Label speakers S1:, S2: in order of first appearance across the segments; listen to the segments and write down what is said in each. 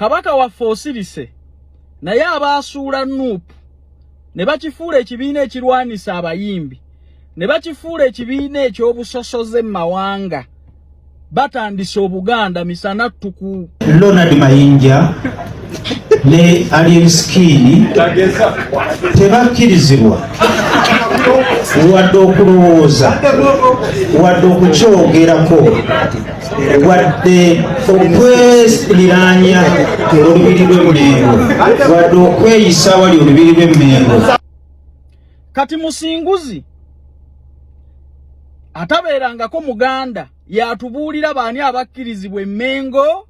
S1: Kabaka waffe osirise, naye abaasuula NUP ne bakifuula ekibiina ekirwanisa abayimbi, ne bakifuula ekibiina eky'obusosoze mu mawanga, batandise Obuganda misana ttuku.
S2: Ronald Mayinja ne Alien Skin tebakkirizibwa wadde okulowooza, wadde okukyogerako, wadde okweriraanya olubiri lw'Emmengo, wadde okweyisa awali olubiri lw'Emmengo.
S1: Kati Musinguzi atabeerangako Muganda yatubuulira baani abakkirizibwa Emmengo,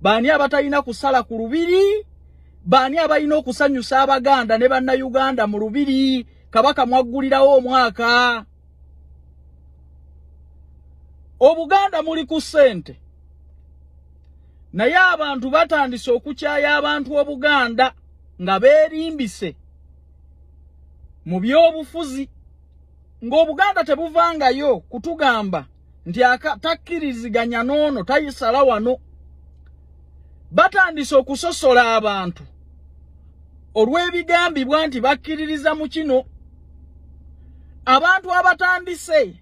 S1: baani abatalina kusala ku lubiri, baani abalina okusanyusa Abaganda ne Bannayuganda mu lubiri Kabaka mwaggulirawo omwaka. Obuganda muli ku ssente, naye abantu batandise okukyaya abantu Obuganda nga beerimbise mu by'obufuzi, ng'Obuganda tebuvangayo kutugamba nti takkiriziganya n'ono tayisala wano. Batandise okusosola abantu olw'ebigambibwa nti bakkiririza mu kino. Abantu abatandise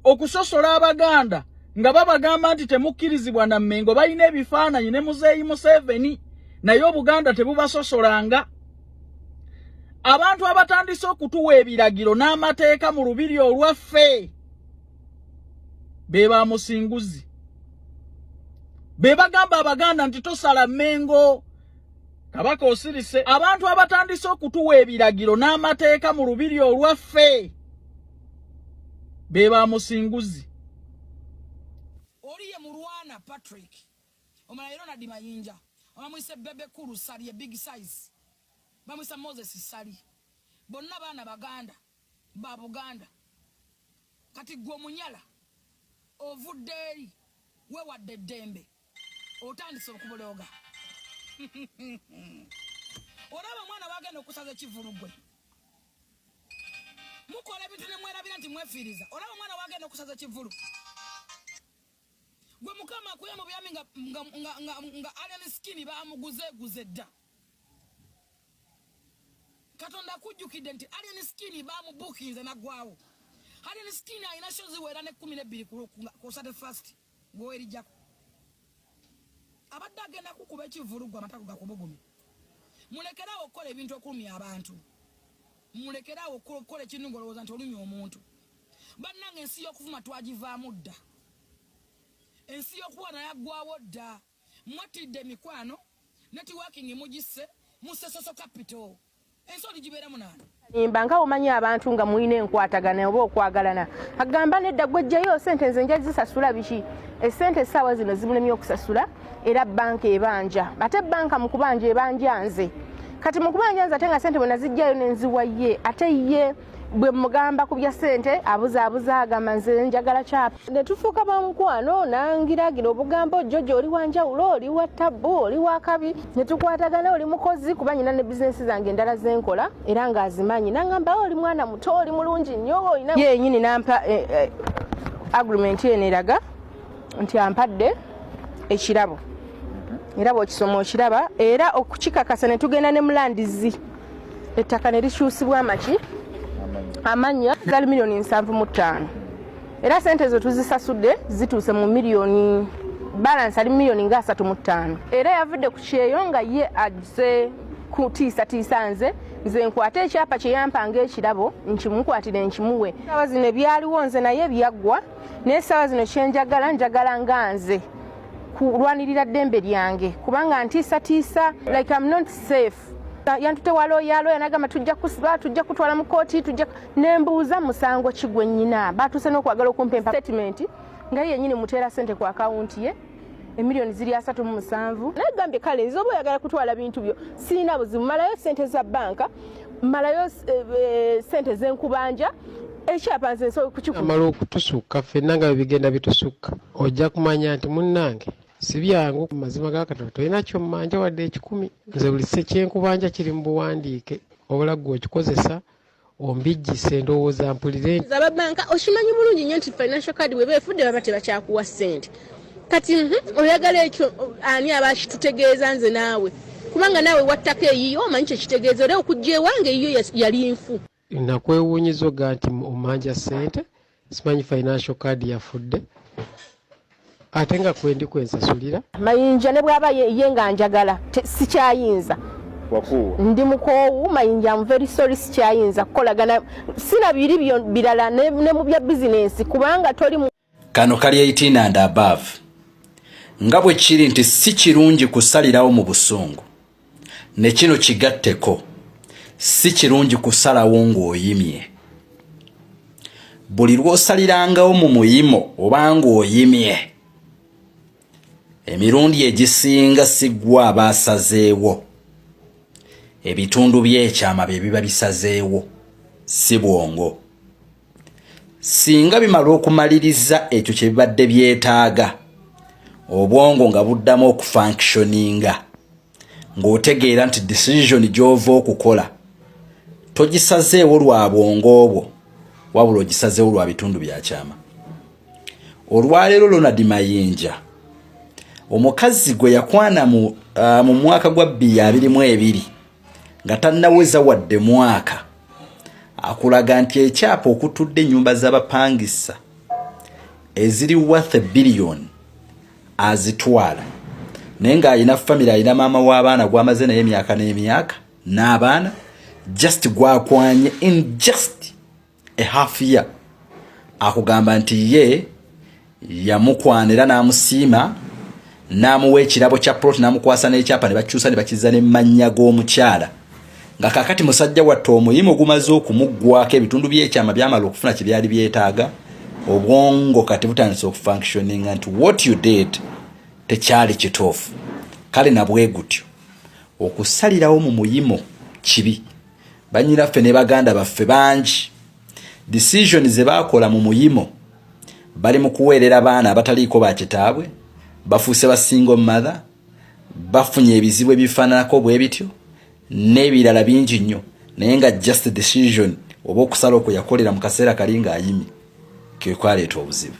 S1: okusosola Abaganda nga babagamba nti temukkirizibwa na Mmengo balina ebifaananyi ne Muzeeyi Museveni, naye Obuganda tebubasosolanga. Abantu abatandise okutuwa ebiragiro n'amateeka mu lubiri olwaffe be ba Musinguzi, be bagamba Abaganda nti tosala Mmengo, Kabaka osirise. Abantu abatandise okutuwa ebiragiro n'amateeka mu lubiri olwaffe be ba Musinguzi.
S3: Oli ye Mulwana Patrick, omulala ye Ronald Mayinja, bamuyise Bebe Cool Sali, big size, bamuyisa Moses Sali. Bonna baana Baganda ba Buganda. Kati gwe omunyala ovudde eri wewadde eddembe, otandise okubulooga. Olaba omwana wagenda okusaza ekivulu, gwe mukola ebintu ne mwerabira nti mwefiiriza. Olaba omwana wagenda okusaza ekivulu, gwe Mukama akuya mu buyambi nga Alien Skin bamuguzeeguze dda. Katonda akujjukidde nti Alien Skin bamubukinze naggwawo. Alien Skin alina show ziwera ne 12 ku 31st gwewerijjako, abadde agenda kukuba ekivulu, gwe amatako gakubugumi. Mulekerawo okukola ebintu okulumya abantu, mulekerawo okukola ekintu ng'olowooza nti olumya omuntu. Bannange, ensi y'okuvuma twagivaamu dda, ensi y'okuwana yaggwawo dda. Mwattidde emikwano, networking mugisse, musse social capital. Ensi oligibeeramu naani?
S4: Nimba nga omanyi abantu nga mulina enkwatagana oba okwagalana, agamba nedda, gwejjayo sente, nze nja zisasula. Biki esente essaawa zino zimulemye okusasula, era banka ebanja, ate banka mu kubanja ebanja nze. Kati mu kubanja nze, ate nga sente bwe nazijjayo nenziwa ye, ate ye bwe mugamba ku bya sente abuzaabuza, agamba nze njagala kyapa. Ne tufuuka ba mukwano, nangiragira obugambo, "Jojo oli wanjawulo, oli wa tabbu, oli wa kabi." Ne tukwatagana, oli mukozi, kuba nyina ne bizinesi zange endala zenkola era ng'azimanyi. Nangamba, "Oli mwana muto, oli mulungi nnyo, olina yenyini." Nampa agreement eno eraga nti ampadde ekirabo, era bw'okisoma okiraba era okukikakasa. Ne tugenda ne mulandizi, ettaka ne likyusibwa amaki amannya, gali miliyoni 75, era sente ezo tuzisasudde, zituuse mu miliyoni, balance ali miliyoni nga 35. Era yavudde ku kyeyo nga ye azze kutiisatiisa nze, nze nkwate ekyapa kye yampa ng'ekirabo, nkimukwatire, nkimuwe. Saawa zino ebyaliwo nze naye byaggwa, naye saawa zino kyenjagala, njagala nga nze kulwanirira ddembe lyange, kubanga ntiisatiisa, like I'm not safe. Yantute wa looya, looya nagamba tujja kusiba, tujja kutwala mu kooti, tujja. Nembuuza musango ki gwe nnyina? Batuuse n'okwagala okumpa empa statement nga ye yennyini muteera sente ku akawunti ye, emiliyoni ziri 37. Naye gambye kale nze oba oyagala kutwala bintu byo sirina buzibu, malayo sente za banka, malayo sente zenkubanja, ekyapa nze nsobola kukikuba.
S5: Amala okutusukka ffenna nga bwe bigenda bitusukka, ojja kumanya nti munnange si byangu. Mu mazima ga Katonda tolina kyommanja wadde 100. Nze buli kyenkubanja kiri mu buwandiike, wabula ggwe okikozesa ombijjise ndowooza mpulire.
S4: Ababanka okimanyi bulungi nnyo nti financial card bweba efudde baba tebakyakuwa ssente. Kati oyagala ekyo ani aba akitutegeeza? Nze naawe, kubanga naawe wattako eyiyo, omanyi kyekitegeeza. Era okujja ewange eyiyo yali nfu.
S5: Nakwewuunyiza oga nti omanja ssente, simanyi financial card yafudde, ate nga kwendi kwensasulira.
S4: Mayinja ne bw'aba ye nga njagala, sikyayinza.
S6: Wakuwa.
S4: Ndi mukoowu, Mayinja. I'm very sorry, sikyayinza kukolagana sina biri birala ne mu bya bizinensi, kubanga toli mu
S7: Kano kali 18 and above. Nga bwe kiri nti si kirungi kusalirawo mu busungu, ne kino kigatteko, si kirungi kusalawo ng'oyimye. Buli lw'osalirangawo mu muyimo oba ng'oyimye, emirundi egisinga si ggwe aba asazeewo, ebitundu by'ekyama bye biba bisazeewo, si bwongo. Singa bimala okumaliriza ekyo kye bibadde byetaaga, obwongo nga buddamu okufunctioninga, ng'otegeera nti decision gy'ova okukola togisazeewo lwa bwongo obwo, wabula ogisazeewo lwa bitundu bya kyama. Olwaleero Ronald Mayinja, omukazi gwe yakwana mu mwaka gwa 2022 nga tannaweza wadde mwaka, akulaga nti ekyapa okutudde ennyumba z'abapangisa eziri worth billion azitwala, naye ng'alina family, alina maama w'abaana gw'amaze naye emyaka n'emyaka n'abaana, just gwakwanye in just a half year. Akugamba nti ye yamukwana era n'amusiima, n'amuwa ekirabo kya plot, n'amukwasa n'ekyapa, ne bakyusa ne bakiza n'emmannya g'omukyala, nga kakati musajja watte omuyimo gumaze okumuggwako, ebitundu by'ekyama byamala okufuna kye byali byetaaga, obwongo kati butandise okufunctioninga nti what you did tekyali kituufu. Kale nabwe gutyo okusalirawo mu muyimo kibi. Banyinaffe ne baganda baffe bangi decision ze baakola mu muyimo, bali mu kuweerera baana abataliiko bakitaabwe, bafuuse ba single mother, bafunye ebizibu ebifaananako bwe bityo n'ebirala bingi nnyo, naye nga just decision oba okusala okwe yakolera mu kaseera kali ng'ayimye ke kwaleeta obuzibu.